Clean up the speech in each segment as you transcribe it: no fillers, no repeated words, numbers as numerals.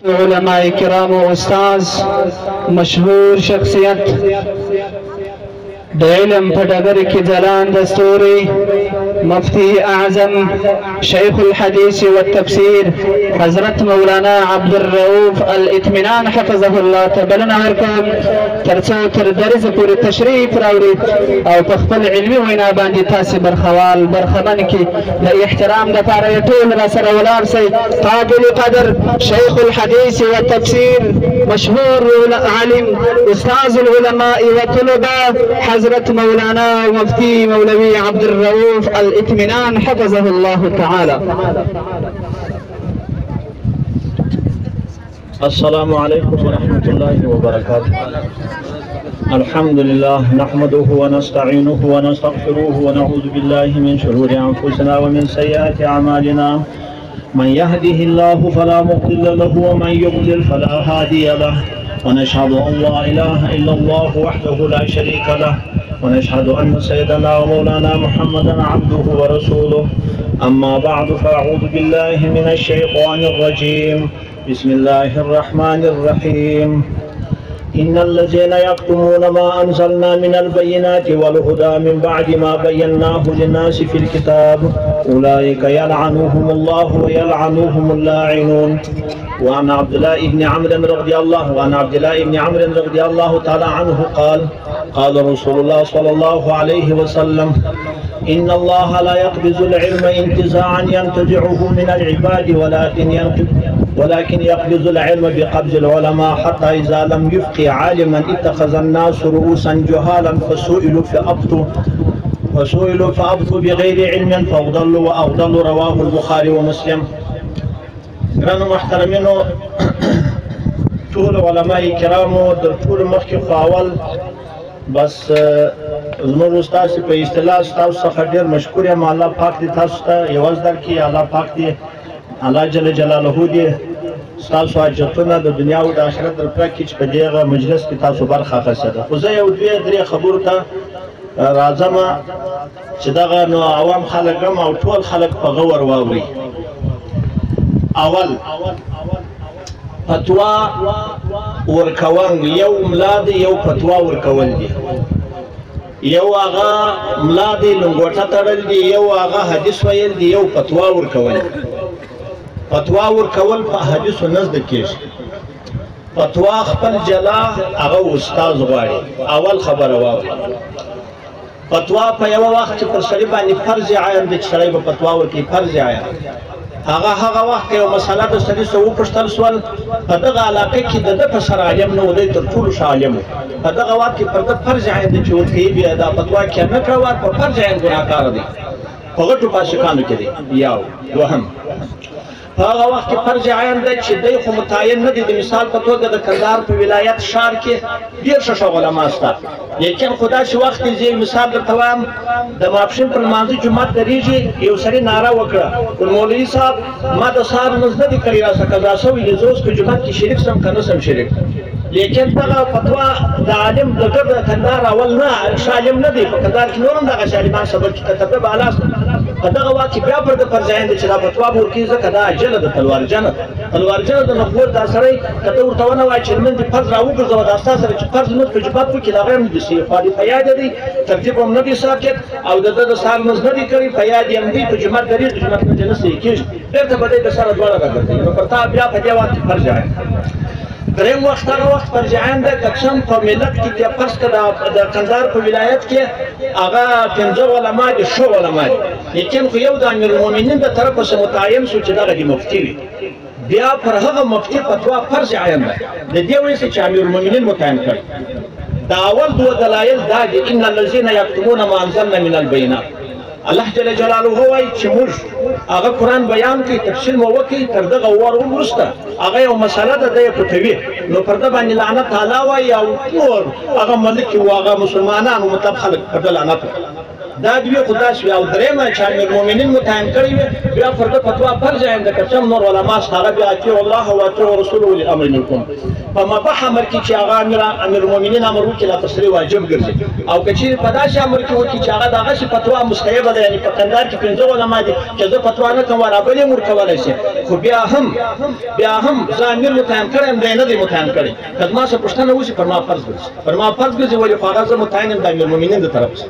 علماء کرام او استاد مشهور شخصیت د علم په ډګر کې ځلاند ستوری مفتي اعظم شیخ الحديث والتفسير حضرت مولانا عبد الرؤوف الاطمینان حفظه الله ته بلنه ورکوم ترڅو تر درځ پورې تشریف راوړي او په خپل علمي وینا باندې تاسې برخوال برخمن کړي. د احترام دپاره یې ټول را سره ولاړ سئ. قابل قدر شیخ الحديث والتفسير مشهور عالم استاذ العلماء والطلباء حضرت مولانا مفتي مولوي عبد الرؤوف الاطمینان حفظه الله تعالى. السلام عليكم ورحمة الله وبركاته. الحمد لله نحمده ونستعينه ونستغفره ونعوذ بالله من شرور أنفسنا ومن سيئات أعمالنا. من يهده الله فلا مضل له ومن يضلل فلا هادي له. ونشهد أن لا إله إلا الله وحده لا شريك له، ونشهد أن سيدنا ومولانا محمدا عبده ورسوله. أما بعد، فأعوذ بالله من الشيطان الرجيم. بسم الله الرحمن الرحيم. إن الذين يكتمون ما أنزلنا من البينات والهدى من بعد ما بيناه للناس في الكتاب أولئك يلعنهم الله ويلعنهم اللاعنون. وعن عبد الله بن عمرو رضي الله وعن عبد الله بن عمرو رضي الله تعالى عنه قال: قال رسول الله صلى الله عليه وسلم: إن الله لا يقبض العلم انتزاعا ينتزعه من العباد، ولكن يقبض العلم بقبض العلماء، حتى إذا لم يفقه عالما اتخذ الناس رؤوسا جهالا فسئلوا فأبطوا بغير علم فأضلوا وأضلوا. رواه البخاري ومسلم. ګرانو محترمینو، ټول علماء کرامو د ټولو مخکې خو اول بس زموږ ستاسې په اصطلاح ستاسو څخه ډېر مشکور یم. الله پاک دې تاسو ته عوض درکړي. الله پاک دې الله جل جلاله دې ستاسو حاجتونه د دنیا او د آخرت در پوره کړي چې په دغه مجلس کې تاسو برخه اخیستې ده. خو زه یو دوې درې خبرو ته راځم چې دغه نو عوام خلک هم او ټول خلک په غور واوري. اول، فتوا ورکول یو ملا دی، یو فتوا ورکول دی. یو هغه ملا دی لنګوټه تړل دی، یو هغه حدیث ویل دی، یو فتوا ورکول دی. فتوا ورکول په حدیثو نه زده کېږي. فتوا خپل جلا هغه استاد غواړي. اول خبره واوري، فتوا په یوه وخت کې پر سړي باندې فرض عین دی چې سړی به فتوا ورکوي. فرض عین هغه هغه وخت کې یو مسله د سړي څخه وپوښتل سول، په دغه علاقه کې د ده په سر عالم نه و، دی تر ټولو ښه عالم و. په دغه وخت کې پر ده فرض عین دی چې ورکوي، بیا دا فتوا کې نه کړه ور په فرض عین ګناهکاره دی، په غټو فاسقانو کې دی. یو دوهم، په هغه وخت کې فرض عین دی چې دی خو متعین نه دی. د مثال په توګه د کندهار په ولایت ښار کې ډېر ښه ښه علما شته، لیکن خو داسې وخت دی، زه مثال درته وایم، د ماپښین پر لمانځه جومات درېږي، یو سړي ناره وکړه، مولوي صاحب ما د سهار لمونځ نه دی کړی، راسه قضا شوی دی، زه اوس په جومات کې شریک سم که نه سم شریک؟ لیکن دغه فتوا د عالم د ګرد کندهار اول نه ښه عالم نه دی، په کندهار کې نور هم دغسې عالمان شته، بلکې تر ده بالا شته. په دغه وخت کې بیا پر ده فرض عین دی چې دا فتوا به ورکوي، ځکه دا عاجله ده، تلوارجنه ده. تلوارجنه ده، نو خو دا سړی که ته ورته ونه وایې چې لمونځ دې فرض راوګرځوه، دا ستا سره چې فرض لمونځ په جومات وکړي، د هغه هم نه دي صحیح، خو دې په یاد دی، ترتیب هم نه دی ساکت، او د ده د سهار لمونځ نه دی کړی، په یاد یې هم دی، په جومات درېږي، د جومات لمونځ یې نه صحیح کېږي، بېرته به دی د سره دواړه راګرځوي. نو پر تا بیا په دې وخت کې فرض عین. دریم وخت هغه وخت فرض عین ده که څه هم په ملت کې بیا فرض که د کندهار په ولایت کې هغه پنځه علما دي، ښه علما دي، لیکن خو یو د امیرالمؤمنین د طرفه څخه متعین سو چې دغه دې مفتي وي، بیا پر هغه مفتي فتوا فرض عین ده. د دې وجې چې امیرالمؤمنین متعین کړي. دا اول دوه دلایل دا دي: ان الذین یکتمون ما انزلنا من البینات. الله جل جلاله وایي چې موږ هغه قرآن بیان کوي، تفسیر مو وکړي، تر دغه ور وروسته هغه یو مسله ده دی پټوي، نو پر ده باندې لعنت الله وایي او نور هغه ملک او هغه مسلمانانو مطلب خلک پر ده لعنت وایي. دا دوې خو داسې وي. او درېیمه چې امیرالمؤمنین متعین کړی وي بیا پر ده فتوا فرض عین ده، که څه هم نور علما شته هغه بیا اطیعوا الله و اطیعوا رسوله اولي الامر منکم. په مباح امر کې چې هغه امیرالمؤمنین امر وکړي لا تسریع واجب ګرځي، او که چېرې په داسې امر کې وکړي چې هغه دغسې فتوا مستحبه ده، یعنې په کندهار کې 5 علما دي چې زه فتوا نه کوم ولا بل یې هم ورکولی شي، خو بیا هم زه امیر متعین کړی یم، دی نه دی متعین کړی، که زما څه پوښتنه وشي پر ما فرض ګرځي، پر ما فرض ګرځي، ولې خو هغه زه متعین یم د امیرالمؤمنین د طرف څخه.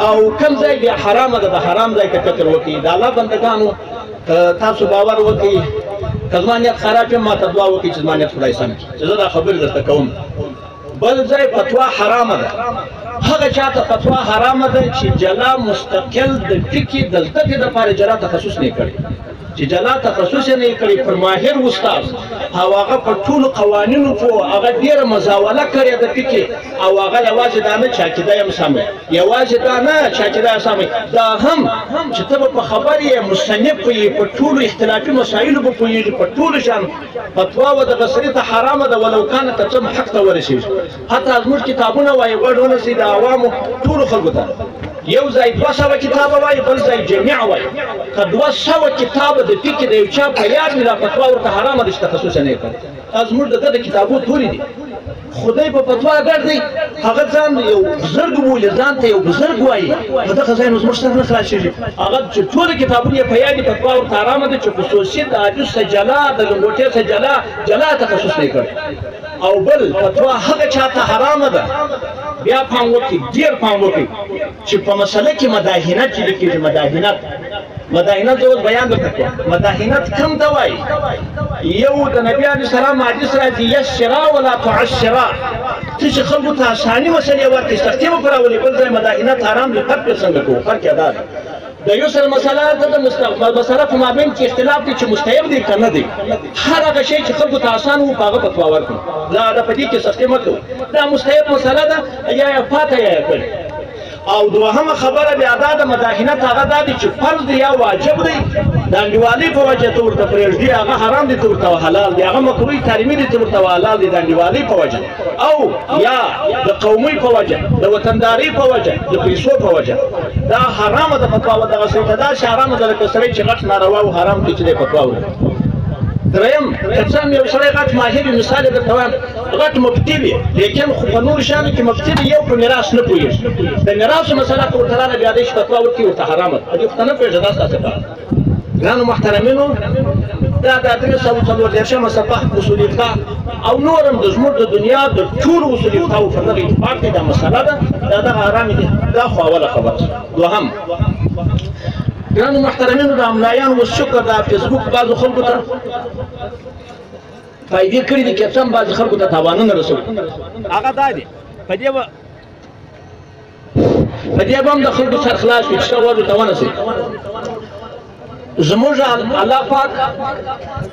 او کوم ځای بیا حرامه ده، د حرام ځای ته فکر وکړي. د الله بندګانو تاسو باور وکړئ، که زما نیت خراب یم ما ته دعا وکړئ چې زما نیت خدای سم کړي، چې زه دا خبرې درته کوم. بل ځای فتوا حرامه ده، هغه چاته فتوا حرامه ده چې جلا مستقل د فقې د زده کړې دپاره جلا تخصص نه کړي، چې جلا تخصص یې نه کړي پر ماهر استاد او هغه په ټولو قوانینو پوه، هغه ډېره مزاوله کړې د فقې، او هغه یوازې دا نه چې عقیده یې هم سمه، یوازې دا نه چې عقیده یې سمه، دا هم چې ته به په خبر یې مصنف یې، په ټولو اختلافي مسایلو به پوهېږي، په ټولو شیانو. فتوا و دغه سړي ته حرامه ده ولو کانه که څه هم حق ته ورسېږي. حتی زموږ کتابونه وایي غوږ ونیسئ د عوامو ټولو خلکو ته، یو ځای 200 کتابه وایي، بل ځای جمیع وایي. که 200 کتابه د فقې د یو چا په یاد وي دا فتوا ورته حرامه ده چې تخصص یې نه کړي. دا زموږ د ده د کتابو توري دي، خدای په فتوا ګرځي، هغه ځان یو بزرګ بولي، ځان ته یو بزرګ وایي، په دغه ځای نو زموږ سر نه خلاصېږي. هغه چې ټول کتابونه یې په یاد دي فتوا ورته حرامه ده چې خصوصي د حدیث څخه جلا، د لنګوټې څخه جلا جلا تخصص نه کړي. او بل فتوا هغه چاته حرامه ده، بیا پام وکړي، ډېر پام وکړي چې په مسله کې مداهنت چې لیکېږي، مداهنت زه اوس بیان درته کوم. مداهنت کوم ته وایي؟ یو د نبي علیه السلام حدیث راځي یسرا ولا تعسرا، ته چې خلکو ته اساني مسلې ورکړې سختي مه پر راولې. بل ځای مداهنت حرام دی، فرق یې څنګه کوو؟ فرق یې دا دی د یسر مسله ته د مسله په مابین کې اختلاف دی چې مستحب دی که نه دی. هر هغه شی چې خلکو ته اسان وو په هغه فتوا ورکړو، دا د په دې کې سختي مه کوئ، دا مستحب مسله ده، یا یې پاته یا یې کړې. او دوهمه خبره بیا دا د مداهنت هغه دا دی چې فرض دی یا واجب دی، د انډیوالۍ په وجه ته ورته پرېږدي، هغه حرام دی ته ورته حلال دی، هغه مکروه تحریمي دی ته ورته حلال دی د انډیوالۍ په وجه، او یا د قومۍ په وجه، د وطندارۍ په وجه، د پیسو په وجه. دا حرامه ده فتوا ودغه سړي ته، داسې حرامه ده لکه سړی چې غټ ناروا او حرام کوي چې دی فتوا ورکړي. دریم، که څه هم یو سړی غټ ماهر وي، مثال یې درته وایم، غټ مفتي وي، لیکن خو په نورو شیانو کې مفتي دی، یو په میراث نه پوهېږي، د میراث مسله که ورته راغله بیا دی چې فتوا ورکړي ورته حرامه ده، په دې خو ته نه پوهېږې، دا ستاسو کار. ګرانو محترمینو، دا د 334 صفحه اصول افتا او نور هم د زموږ د دنیا د ټولو اصول افتا پر دغه اتفاق دی، دا مسله ده، دا دغه حرامې دي. دا خو اوله خبره. دوهم، ګرانو محترمینو، د املایانو اوس شکر دا فیسبوک بعضو خلکو ته فایدې کړي دي، که څه هم بعضې خلکو ته تاوانونه رسوي. هغه دا دی، په دې به هم د خلکو سر خلاص وي چې ښه غوږ ورته ونیسئ. زموږ الله پاک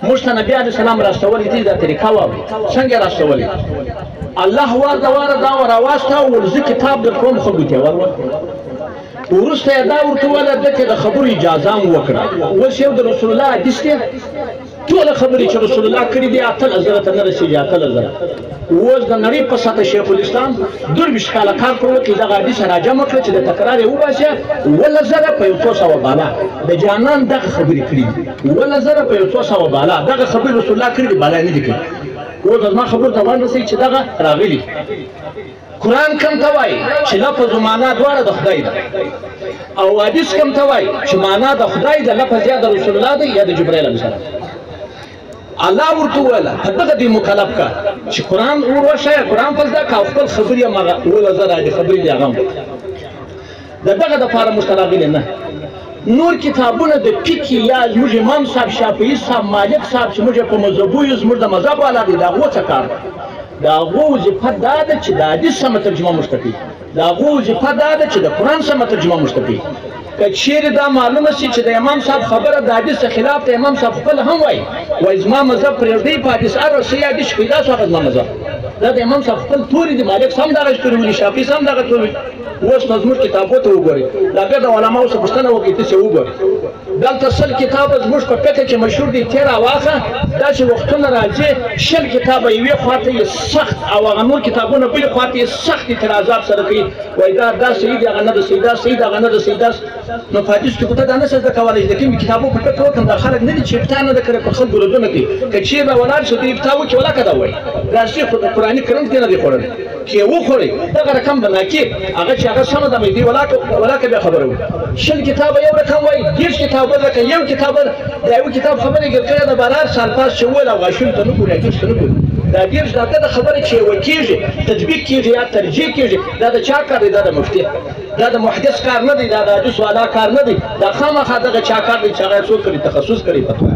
موږ ته نبي علیه السلام راستولی دی، دا طریقه واورئ څنګه راستولی. الله وار د واره دا راواستاوه، ویل زه کتاب در کوم، خلکو ته یې ورکړ. وروسته یې دا ورته وویل ده ته د خبرو اجازه هم وکړه. اوس یو د رسول الله حدیث دی، ټوله خبرې چې رسول الله کړې دي 18,000 ته نه رسېږي، 18,000. اوس د نړۍ په سطح شیخ الاسلام 23 کاله کار پر وکړي، دغه حدیث راجمع کړه چې د تکرار یې وباسي، 17,000 په یو څو سوه بالا د جانان دغه خبرې کړې دي، 17,000 په یو څو سوه بالا دغه خبرې رسول الله کړې دي، بالا یې نه دي کړې. اوس زما خبرو ته ورسئ چې دغه راغلي. قرآن کم ته وایي چې لفظ و معنا دواړه د خدای ده، او حدیث کم ته وایي چې معنا د خدای ده، لفظ یا د رسول الله دی یا د جبرائیل علیه السلام. الله ورته وویل په دغه دې مکلف کا چې قرآن ور وښیه، قرآن په زده کړه او خپل خبرې هم هغه 17,000 دي خبرې دي هغه هم وکړه. د دغه دپاره موږ ته راغلي نه نور کتابونه د فقې یا زموږ امام صاحب شافعي صاحب مالک صاحب چې موږ په مذهبو یو، زموږ د مذهب والا دی، د هغو څه کار دی؟ د هغو وظیفه دا ده چې د حدیث سمه ترجمه موږ ته کوي، د هغو وظیفه دا ده چې د قرآن سمه ترجمه موږ ته کوي. که چیرې دا معلومه شي چې د امام صاحب خبره د حدیث خلاف ده، امام صاحب خپل هم وایي، وایي زما مذهب پرېږدئ په حدیث هر صحیح حدیث پیدا شو هغه زما مذهب. دا د امام صاحب خپل توري دي، مالک سم دغه توري ولي، شافعي سم دغه توري. اوس نو زموږ کتابو ته وګورئ، دا ګرده علماو څخه پوښتنه وکړئ، تاسې وګورئ. دلته 100 کتابه زموږ په فقه کې مشهور دي، تېر راواخه داسې وختونه راځي 20 کتابه یوې خوا ته یې سخت او هغه نور کتابونه بلې خوا ته یې سخت اعتراضات سره کوي، وایي دا دا صحیح دی، هغه نه ده صحیح، دا صحیح ده، هغه نه ده صحیح. دا نو په حدیث کې خو ته دا نه شې زده کولی چې د کومې کتابو په فقه وکړم، دا خلک نه دي چې افتا نه ده کړې، پر خلکو ردونه کوي. که چېرې راولاړ شو دوی افتا وکړي ولاکه دا وایي دا شي خو د قرآني کرنټ دې نه دی خوړلی، چې یې وخورئ دغه رقم به ناکي هغه چې هغه سمه ده دی ولاکه بیا خبره وکړي. 20 کتابه یو رقم وایي، 30 کتاب بل رقم، یو کتاب د یو کتاب خبرې ګر کړې ده، برار سال پاس چې وویل او غاښونو ته نه ګوري، حدیث ته نه ګوري. دا 30 دا د خبرې چې یوه کېږي، تطبیق کېږي یا ترجیح کېږي، دا د چا کار دی؟ دا د مفتي، دا د محدث کار نه دی، دا د حدیث والا کار نه دی، دا خامخا دغه چا کار دی چې هغه یې څوک کړي، تخصص کړي فتوا.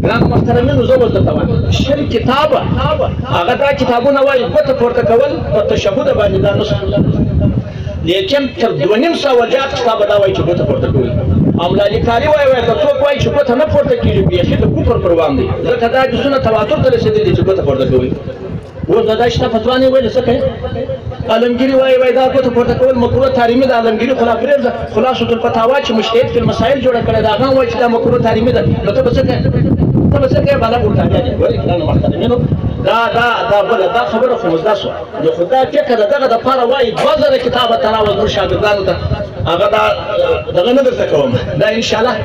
ګرانو محترمینو زه اوس درته وایم 20 کتابه هغه دا کتابونه وایي ګوته پورته کول په تشهد باندې دا نشته، لیکن تر 250 زیات کتابه دا وایي چې ګوته پورته کوي. او ملالي کاري وایي که څوک وایي چې ګوته نه پورته کېږي بیخي د کفر پر وړاندې دی، ځکه دا حدیثونه تواتر ته رسېدلي چې ګوته پورته کوي. اوس دا شته فتوا نه ویلې څه کوي؟ عالمګیري وایي وایي دا ګوته پورته کول مکروه تحریمي ده، عالمګیري خو لا پرېږده، خلاصة الفتاوا چې مجتهد فی المسایل جوړه کړې ده هغه هم وایي چې دا مکروه تحریمي ده، نو ته به څه کوې؟ ته به څه کوې؟ بالا ورته دی ګورې ګرانو محترمینو دا دا دا بله دا خبره خو مزده شوه. نو خو دا فقه د دغه دپاره وایي 2000 کتابه ته راوړه زموږ شاګردانو ته، هغه دا دغه نه درته کوم، دا انشاءالله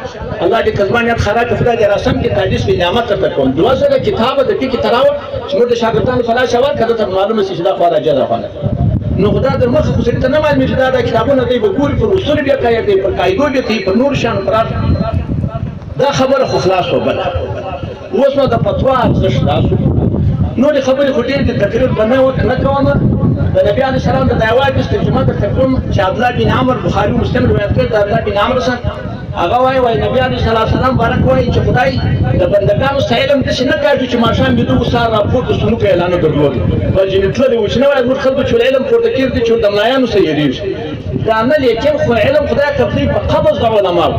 الله دې که زما نیت خراب کړي خدای دې راسم کړي، تحدیث بې نعمت درته کوم. 2000 کتابه د فقې ته راوړه چې موږ د شاګردانو په لاس ورکړه، درته معلومه شي چې دا خوا راجع ده خوا نه. نو خو دا در مخه خو سړي ته نه معلومېږي، دا دا کتابونه دی به ګوري پر اصولو بیا کوي، دی پر قاعدو بیا کوي، پر نورو شیانو پر دا خبره خو خلاص وه. بله اوس نو د فتوا ارزښت دا شو، نورې خبرې خو ډېرې دي، تقریر به نه کوم. د نبي علیه السلام د دعوا حدیث ترجمه درته کوم چې عبدالله بن عمر بخاري مسلم روایت کړی د عبدالله بن عمر سره هغه وایي وایي نبي علیه السلام مبارک وایي چې خدای د بندګانو څخه علم داسې نه کاږي چې ماښام ویده و سهار راپورته شو نوکه اعلانه درلود، بلکې تللی و چې نه وایي زموږ خلکو چې علم پورته کېږي چې د ملایانو څخه یېرېږي دا نه، لیکن خو علم خدای قبضوي په قبض د علماو،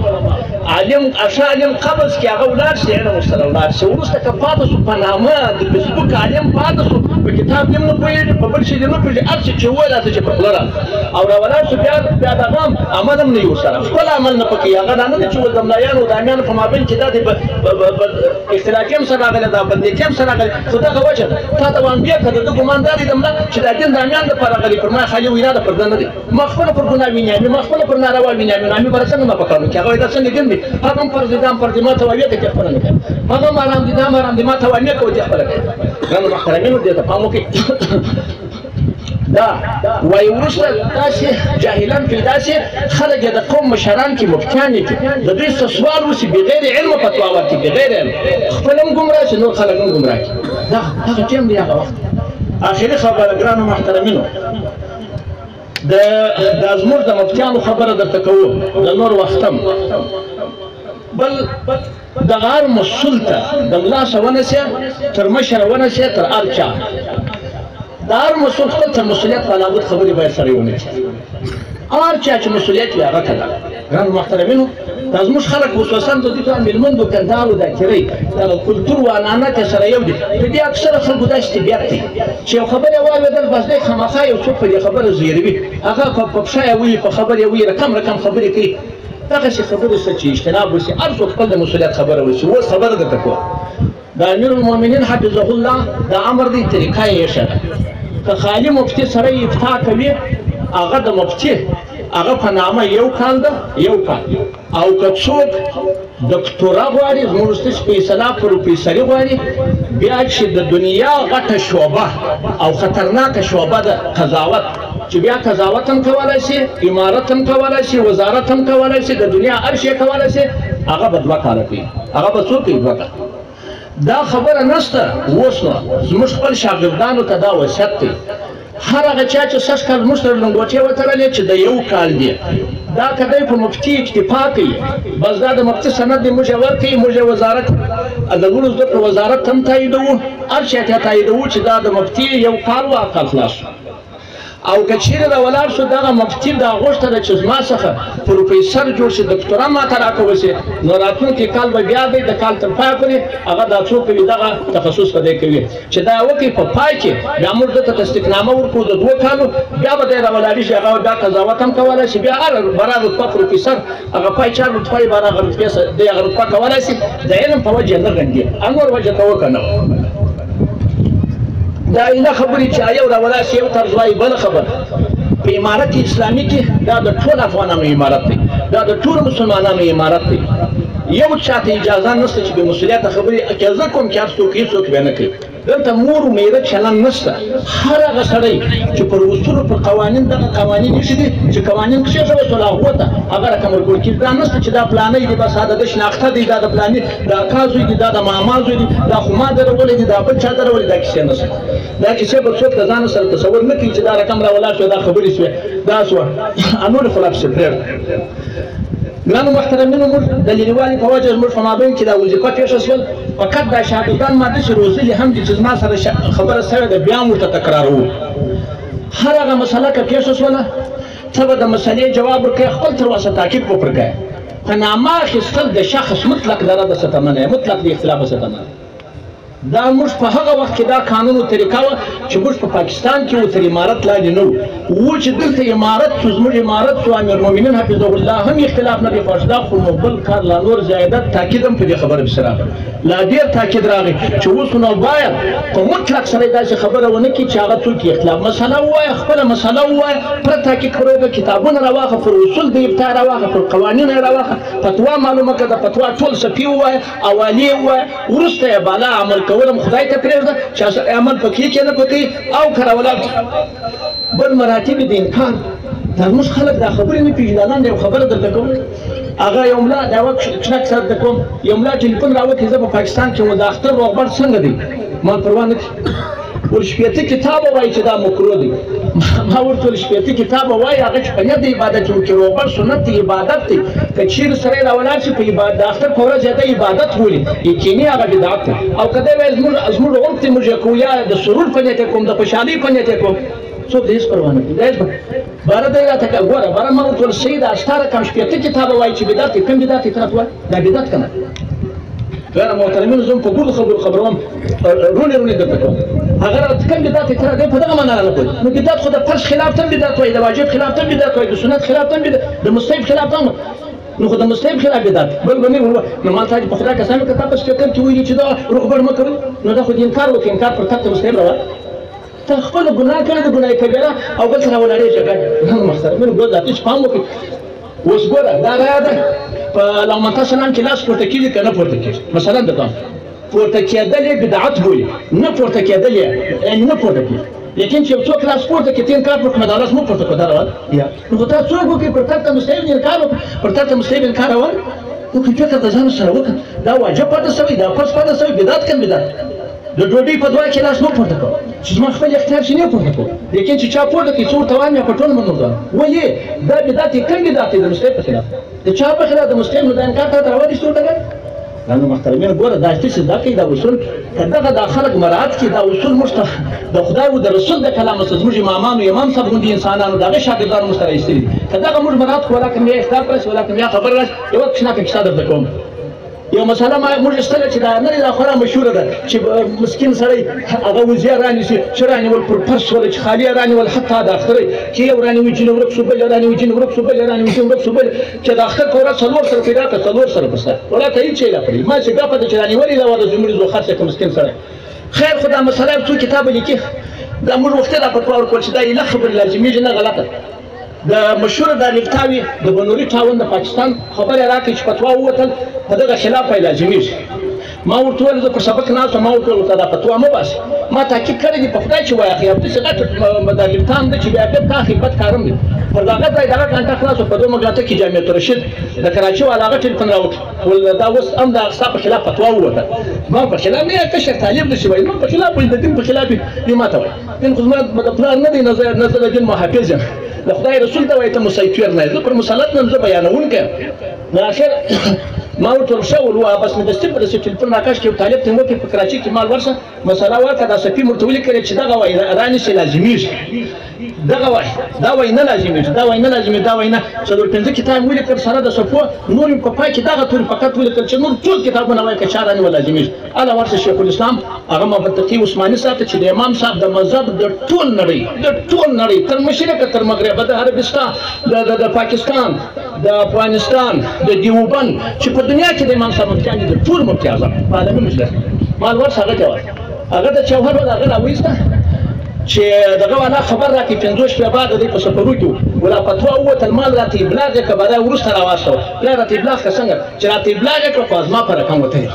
عالم ښه عالم قبض کې هغه ولاړ شي علم ورسره ولاړ شي، وروسته که پاتې شو په نامه د فېسبوک عالم پاتې شو په کتاب دې نه پوهېږي په بل شي دې نه پوهېږي، هر څه چې وویل هر څه چې په خوله راغله او راولاړ شو بیا بیا د هغه عمل هم نه وي ورسره، خپل عمل نه پکې هغه دا نه دی چې اوس د ملایانو د امیانو په مابین کې دا دی اختلافي هم سره راغلی دا بدنیتي هم سره راغلی، خو دغه وجه ده. تا ته وایم بیا که د ده ګمان دا دی د ملا چې دا دین د امیانو دپاره راغلی، پر ما خالي وینا ده پر ده نه دی، ما خپله پر ګناه ویني، ما خپله پر ناروا ویني، نو امي بره څنګه ما په کارو کې هغه وایي دا څنګه دین دی، هغه هم فرض دی دا هم فرض دی، ما ته وایي که ته خپله نه کوې، هغه هم حرام دی دا هم حرام دی، ما ته وایي کوه ته خپله کوې. ګرانو محترمینو دې ته پام وکړئ. دا وایي وروسته داسې جاهلان پیدا شي خلک یې د قوم مشران کې مفتیان یې کړي، د دوی څه سوال وشي بغیر علمه فتوا ورکړي، بغیر علم خپل هم ګمراه شي نور خلک هم ګمراه کړي. دا هغه ټیم دی هغه وخت. آخري خبره ګرانو محترمینو د زموږ د مفتیانو خبره درته کوو د نور وختم بل دغه هر مسؤل ته د ملا څخه ونیسې تر مشره ونیسې تر هر چا د هر مسؤل خپل تر مسؤلیت په لابد خبرې باید سره ونه کړي، هر چا چې مسؤلیت وي هغه ته ده. ګرانو محترمینو دا زموږ خلک خصوصا د دې مېلمندو کندهارو دا کرۍ دغه کلتور و عنعنت یې سره یو دي، د دې اکثره خلکو داسې طبیعت دی چې یو خبره یې واورېدل بس دی خامخا یو څوک په دې خبره زیروي، هغه په پښه یې وهي په خبرې یې وهي رقم رقم خبرې کوي، دغسې خبرې څه چې اجتناب وشي، هر څوک خپل د مسؤلیت خبره وشي. اوس خبره درته کوم د امیر المؤمنین حفظه الله د امر دی طریقه یې ایښې ده، که خالي مفتي سره یې افتا کوي هغه د مفتي هغه په نامه یو کال ده یو کال، او که څوک دکتورا غواړي زموږ ستاسې په اصطلاح پروفیسري غواړي بیا چې د دنیا غټه شعبه او خطرناکه شعبه ده قضاوت، چې بیا قضاوت هم کولی شي، امارت هم کولی شي، وزارت هم کولی شي، د دنیا هر شی کولی شي، هغه به 2 کاله کوي، هغه به څوک کوي 2 کاله. دا خبره نشته. اوس نو زموږ خپل شاګردانو ته دا وصیت دی، هر هغه چا چې سږ کال موږ سره لنګوټې وتړلې چې د یو کال دی، دا که دی په مفتي اکتفا کوي بس دا د مفتي سند دی موږ یې ورکوي، موږ یې وزارت د لوړو زده کړو وزارت هم تاییدوو، هر چا ته تاییدوو چې دا د مفتي یو کال و کال خلاص شو. او که چیرې راولاړ شو دغه مفتي دا غوښته ده چې زما څخه پروفیسر جوړ شي، دکتورا ماته راکول شي، نو راتلونکي کال به بیا دی د کال تر پایه پورې هغه دا څوک کوي، دغه تخصص به دی کوي چې دا وکړي. په پای کې بیا موږ ده ته تصدیقنامه ورکړو د 2 کالو، بیا به دی راولاړېږي، هغه بیا قضاوت هم کولی شي، بیا هر برا رتبه پروفیسر هغه پای چار رتبه یې بارا هغه رتبې دی هغه رتبه کولی شي. د علم په وجه نه غندي، انور وجه ته وکړه. دا ایله خبرې چې یو راولاړ شي یو طرز وایي بله خبره. په امارت اسلامي کې دا د ټول افغانانو امارت دی، دا د ټولو مسلمانانو امارت دی. یو چاته اجازه نشته چې بې مسؤلیته خبرې که زه کوم چې هر څوک هېڅوک به نه کوي. دلته مور و میره چلند نشته. هر هغه سړی چې پر اصولو پر قوانین دغه قوانین ایښي دي چې قوانین کښېښول شول هغو ته هغه رقم ورکول کېږي. دا نشته چې دا پلانی دی بس دا د ده شناخته دی، دا د پلاني د اکا زوی دی، دا د ماما زوی دی، دا خو ما درولی دی، دا بل چا درولی، دا کیسې نشته. دا کیسې به څوک د ځانه سره تصور نه کوي چې دا رقم راولاړ شو، دا خبرې شوې، دا شوه نورې خو لا پسې پرېږده. ګرانو محترمینو، موږ د لیریوالي په وجه زموږ په مابین کې دا وظیفه پېښه شول. فقط دا شاګردان ما داسې روزلي هم دي چې زما سره خبره سوې ده، بیا هم ورته تکراروو. هر هغه مسله که پېښه شوله ته به د مسلې جواب ورکوې، خپل تر وسه تاکید به پر کوې. په نامه اخیستل د شخص مطلق د رد څخه منع، مطلق د اختلاف څخه منع. دا موږ په هغه وخت کې دا قانون او طریقه وه چې موږ په پاکستان کې وو، تر امارت لاندې نه وو چې دلته امارت شو، زموږ امارت شو، امیرالمؤمنین حفظه الله هم اختلاف نه دی خوښ. دا خو نو بل کار لا نور زیادت تاکید هم په دې خبره پسې راغی، لا ډېر تاکید راغی چې اوس نو باید په مطلق سره داسې خبره ونه کړي چې هغه څوک اختلاف. مسله ووایه، خپله مسله ووایه، پرته تاکید پر وکړه، کتابونه راواخله، پر اصول د ابتدا راواخله، پر قوانینو یې راواخله، فتوا معلومه کړه، د فتوا ټول سپي ووایه، اوالې ووایه، وروسته یې بالا عمل کولم خدای ته پرېږده چې عمل پکې کې نه پکې او که راولاړ. بل مراتب د انکار، دا زموږ خلک دا خبرې نه پېژني. دا لاندې یو خبره درته کوم، هغه یو ملا دا یوه کښنه کیسه درته کوم. یو ملا ټلیفون راوکړي، زه په پاکستان کې وم، د اختر روغبړ څنګه دی؟ ما پروا نه کړي. ول 60 کتابه وایي چې دا مکروه دی. ما ورته ویل 60 کتابه وایي، هغه چې په نیت د عبادت وکړي، روغبړ سنت دی، عبادت دی. که چیرې سړی راولاړ شي په عبادت د اختر په ورځ یې د عبادت بولي، یقیني هغه بدعت دی. او که دی وایي زموږ عرف دی، موږ یې کوو، یا د سرور په نیت یې کوم، د خوشحالۍ په نیت یې کوم، څوک د هېڅ پروا نه کوي. باره دی راته ګوره، باره ما ورته ویل صحیح ده، ستا رقم 60 کتابه وایي چې بدعت دی، کوم بدعت دی ته راته وایه، دا بدعت که نه؟ ګرانه محترمینو، زه هم په ګردو خبرو خبروم، رونې رونې درته کوم. هغه راته کوم بدعت دی ته دی په دغه معنا رانه پوهېږي. نو بدعت خو د فرض خلاف ته هم بدعت وایي، د واجب خلاف ته هم بدعت وایي، د سنت خلاف ته هم بدعت، د مستحب خلاف ته هم، نو خو د مستحب خلاف بدعت بل به نه وي. نو ما ته په خدای قسم که تا په سپیکر کې ویلي چې دا روغبړ مه کوئ، نو دا خو د انکار وکړي، انکار پر ترک مستحب روان. ته خپله ګناه کړې ده، ګناه کبیره، او بل سره ولاړېږې. ګرانو محترمینو، ګوره دا ته چې پام وکړئ. اوس ګوره دا رایه ده په اللهم سلام کې لاس پورته کېږي که نه پورته کېږي؟ مثلا د پورته کېدل یې بدعت بولي، نه پورته کېدل یې یعنې نه پورته کېږي. لیکن چې یو څوک لاس پورته کړي، ته انکار وکړه، دا لاس مه پورته کړه، دا روان یا نو خو تا څوک وکړي پر ترک مستحب انکار وکړه، پر ترک مستحب انکار روان وکړي. فکر د ځان سره وکړه، دا واجب پاتې شوی، دا فرض پاتې شوی، بدعت کوم بدعت. د ډوډۍ په دعا کې لاس مه پورته کوه چې زما خپل اختیار شي نه پورته کوه، لیکن چې چا پورته کړي څو ورته وایم یا په ټول منو ده. ولې دا بدعت دی؟ کوم بدعت دی؟ د مستحب په خلاف، د چا په خلاف؟ د مستحب. نو دا انکار ته روا دي څه ورته؟ ګرانو محترمینو، ګوره دا چې زده کوي دا اصول، که دغه دا خلک مراعات کړي، دا اصول موږ ته د خدای او د رسول د کلام څخه زموږ امامانو، امام صاحب غوندې انسانانو، د هغه شاګردانو موږ ته راایستلي دي. که دغه موږ مراعات کړو، ولاکه میا اختلاف راشي، ولاکه میا خبره راشي. یوه کوچنۍ کیسه درته کوم. یو مسله ما موږ ایستله چې دا نه دا خورا مشهوره ده چې مسکین سړی هغه وزې رانیسي، چې رانیول پر پرس شوله، چې خالي یې رانیول، حتی د اختر چې یو رانیوي جینې ورک شو، بل رانیوي جینې ورک شو، بل رانیوي جینې ورک شو، بل چې د اختر په ورځ 4 سره پیدا کړه، 4 سره په سر ولاکه هېڅ شی لا پرې ما چې ګپه ده چې رانیولې ده وله زموږ زو خرڅ کړه مسکین سړی. خیر خو دا مسله یو څو کتابه لیکي، دا موږ وختي دا فتوا ورکول چې دا ایله خبرې لازمېږي نه غلطه. د مشهور دارالفتاوي د بنوري ټاون د پاکستان خبره راکړي چې فتوا ووتل په دغه خلاف یې لازمېږي. ما ورته وویل زه پر سبق ناست وم، ما ورته وویل دا فتوا مه باسي، ما تاکید کړی دی په خدای چې وایه خو داسې غټ دارالفتا هم ده چې بیا بېرته اخلي، بد کار هم دی. پر دغه ځای دغه ګانټه خلاص شو، په دومه ګانټه کې جامعة الرشید د کراچي والا هغه ټلیفون راوکړ، ول دا اوس هم د ستا په خلاف فتوا ووته. ما په خلاف نه کشر طالب دی چې وایي ما په خلاف وایي، د دین په خلاف دی، ما ته وایي دین خو زما د پلار نه دی، نه زه د دین محافظ یم، د خدای رسول ته وایي ته مسیطر نه یې، زه پر مسلط نه یم، زه بیانوونکی یم. نو اخر ما ورته ښه وویل، بس مې دستي په داسې ټلیفون راکش کړ، یو طالب ته مې وکړ په کراچۍ کې مال ورشه مسله ورکړه، دا سپي مې ورته ولیکلې چې دغه وایي رانیسي لازمېږي، دغه وایي دا وایي نه لازمېږي، دا وایي نه لازمېږي، دا وایي نه. څلور پنځه کتاب مې ولیکل سره د صفو، نور مې په پای کې دغه توري فقط ولیکل چې نور ټول کتابونه وایي که چا رانیول لازمېږي. هله ورشه شیخ الاسلام هغه محمد تقي عثماني صاحب ته چې د امام صاحب د مذهب د ټول نړۍ، د ټول نړۍ تر مشرقه تر مغربه، د عربستان، د پاکستان، د افغانستان، د دیوبند، چې په دنیا کې د امام صاحب مفتیان دي، د ټول مفتي اعظم په عالمي مجلس مال ورشه هغه ته ورشه. هغه ته چې هر هغه راویسته چې دغه والا خبر راکړي 50 شپې بعد دی په سفرو کې ولا فتوا ووتل، مال راته ابلاغ یې کړه، بیا وروسته راواستوه، بیا راته ابلاغ کړه. څنګه چې راته ابلاغ یې کړه، خو زما په رقم وتلی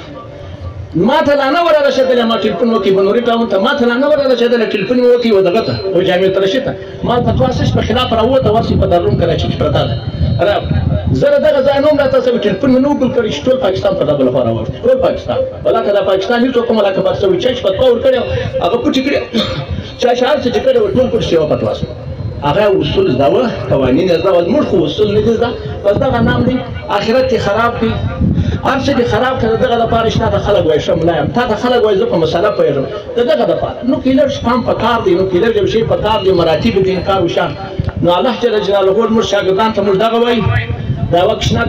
ما ته لا نه وره رسېدلی. ما ټلیفون وکړي بنوري ټاون ته، ما ته لا نه وره رسېدلی، ټلیفون مې وکړي و دغه ته و جامع ترشي ته، ما فتوا څه په خلاف راووته، ورسي په دارالعلوم کراچۍ کې پرته ده. زه دغه ځای نه وم راته سوی، ټلیفون مې نه وکړ کړی چې ټول پاکستان په دغه لخوا راوښت، ټول پاکستان ولاکه دا پاکستان هېڅوک هم ولاکه پاکستان چا چې فتوا ورکړې هغه پټې کړې، چا چې هر څه چې کړې وه ټول پټ شوی فتوا شوه. هغه اصول زده وه، قوانین یې زده وه، زموږ خو اصول نه دي زده. بس دغه نام دی، آخرت یې خراب کړي، هر څه دې خراب کړه. دغه دپاره چې تا ته خلک وایي ښه ملا یم، تا ته خلک وایي زه په مسله پوهېږم، د دغه دپاره نو کې لږ پام په کار دی، نو کې لږ یو شی په کار دی، مراتب د انکار وشان. نو الله جل جلاله موږ شاګردان ته موږ دغه وایي، دا وکښنه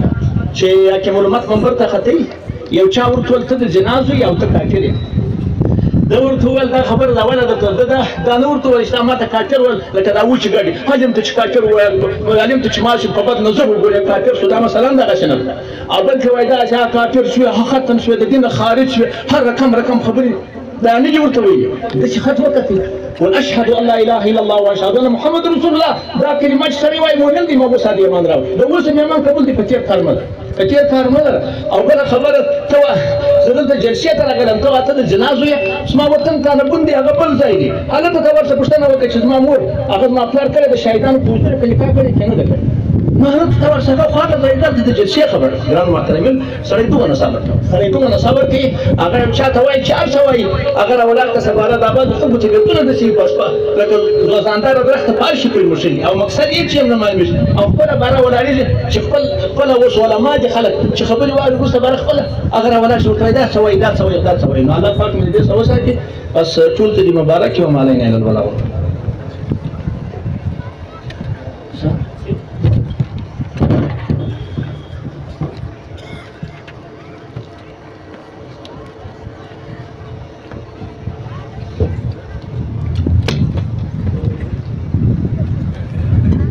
چې حاکم الامت منبر ته ختي، یو چا ورته وویل ته د زنا زوی او ته کافر یې. ده ورته وویل دا خبره دا وله درته ده، دا نه ورته وویل چې تا ما ته کافر وویل، لکه دا وچې ګډې عالم ته چې کافر وویل، عالم ته چې ما په بد نظر وګورې کافر شو، دا مثلا دغسې نه ده. او بل ته وایي دا چې کافر شوې، ختم شوې، د دین خارج شوې، هر رقم رقم خبرې دا نه دي ورته ویلي. داسې خط وکتل، واشهد ان لا اله الا الله واشهد ان محمد رسول الله، دا کلمه چې سړی وایي مؤمن دی، ما اوس د ایمان راوړ، د اوس مې ایمان قبول دی، په تېر کار مه لره، په تېر کار مه لره. او بله خبره ته زه دلته جلسې ته راغلم، ته ته د زنا زوی یې، زما وطن کانبون دی، هغه بل ځای دی، هلته ته ورته پوښتنه وکړه چې زما مور هغه زما پلار کله د شهیدانو په حضور کې نکاح کړې که نه ده کړې. ما هلته ته ورشه، هغه خو هغه ځای دلته د جلسې خبره. ګران محترمین، سړی دومره صبر کوي، سړی دومره صبر کوي، هغه یو چا ته وایي چې هر څه وایي، هغه راولاړ که سباره دا بعضو خلکو طبیعتونه داسې وي، بس لکه ځوځانداره درخته په هر شي پورې مښلي او مقصد یې چې هم نه معلومېږي، او خپله باره ولاړېږي چې خپل خپله اوس علما دي خلک چې خبرې واوري، وروسته باره خپله هغه راولاړ شي ورته وایي دا څه وایي، دا څه وایي، دا څه وایي. نو الله پاک مې دې څه وساتي. بس ټول ته دې مبارک وي، وما علینا الا البلاغ.